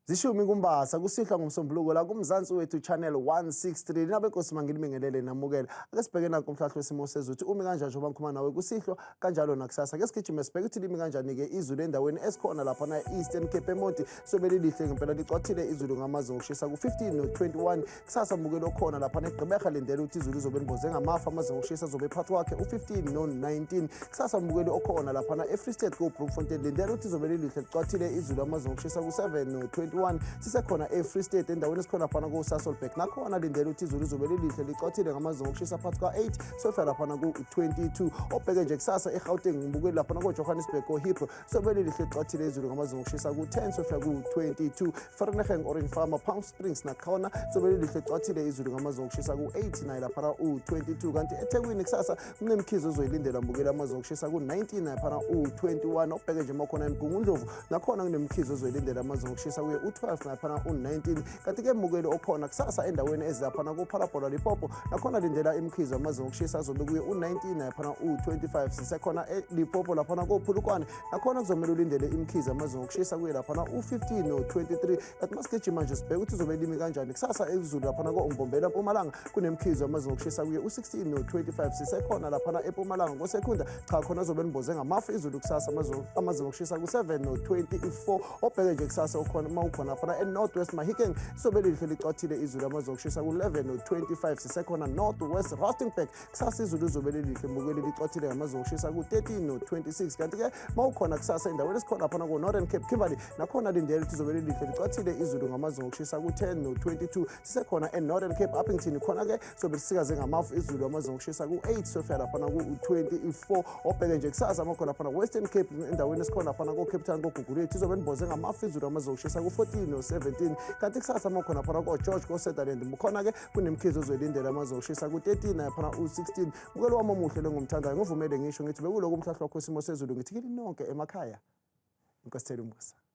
Zishumi kuMbasa kusihlwa ngoMsombuluko la kuMzansi Wethu Channel 163 nabenkosi manginibingelele namukele. Ake sibheke nanku umhlahlo wesimo sezulu umi kanjani njengoba ngikhuluma nawe kusihlwa kanjalo nakusasa. Ake sigijime sibheke ukuthi limi kanjani-ke izulu endaweni esikhona lapha na Eastern Cape eMonti sobe lilihle ngempela licwathile izulu ngamazinga okushisa ku-15 no-21. Kusasa mbukelo okhona lapha neGqeberha lindele ukuthi izulu lizobe limboze ngamafu amazinga okushisa azobe phakathi kwakhe u-15 no-19. Kusasa mbukeli okhona laphana e-Free State ko-Bloemfontein lindele ukuthi izobe lilihle licwathile izulu amazinga okushisa ku-7 no-21. Sisekhona e-Free State endaweni esikhona laphana ko-Sasolburg nakhona lindele ukuthi izulu lizobe lilihle licwathile ngamazinga okushisa phakathi kwa-8 sofika laphana ku-22. Obheke nje kusasa eGauteng mbukeli laphana ko-Johannesburg ko-Hebron sobe lilihle licwathile izulu ngamazinga okushisa ku-10 sofika ku-22. Vereeniging Orange Farm Palm Springs nakhona sobe lilihle licwathile izulu ngamazinga okushisa ku-8 naye laphana u-22. Kanti eThekwini kusasa kunemkhizo ozoyilindela mbukeli amazinga okushisa ku-19 naphana u-21. Obheke nje makhona eMgungundlovu nakhona kunemkhizo ozoyilindela amazinga okushisa kuye u-12 naphana u-19. Kanti-ke mbukeli okhona kusasa endaweni ezilaphana kuPhalaborwa Limpopo nakhona lindela imkhizo amazinga okushisa azobe kuye u-19 naphana u-25. Sisekhona eLimpopo laphana koPhulukwane nakhona kuzomele ulindele imkhizo amazinga okushisa kuye laphana u-15 no-23. Kanti masigijima nje sibheke ukuthi uzobe limi kanjani kusasa ezulu laphana ko-Mbombela Mpumalanga kunemkhizo amazinga okushisa kuye u-16 no-25. Sisekhona laphana eMpumalanga ngoSekhunda cha khona zobe limboze ngamafu izulu kusasa amazinga okushisa ku-7 no-24. Obheke nje kusasa ukhona uma ukhona laphana e-North West Mahikeng sobe lihle licwathile izulu amazinga okushisa ku-11 no-25. Sisekhona North West Rustenburg kusasa izulu lizobe lilihle mbukeli licwathile ngamazinga okushisa ku-13 no-26. Kanti-ke uma ukhona kusasa endaweni esikhona laphana ko-Northern Cape Kimberley nakhona lindele ukuthi lizobe lilihle licwathile izulu ngamazinga okushisa ku-10 no-22. Sisekhona e-Northern Cape Upington khona-ke sobe lisikaze ngamafu izulu amazinga okushisa ku-8 sofika laphana ku-24. Obheke nje kusasa amakhona laphana Western Cape endaweni esikhona laphana ko-Cape Town koGugulethu izobe nimboze ngamafu izulu amazinga okushisa ku-14 no-17. Kanti kusasa amakhona laphana ko-George ko-Sutherland khona-ke kunemkhizo ozoyilindela amazinga okushisa ku-13 laphana u-16. Mbukelo wami omuhle lengomthandayo ngivumele ngisho ngithi bekuloko umhlahlo wakho wesimo sezulu ngithi kini nonke emakhaya. Inkosi Thela umusa.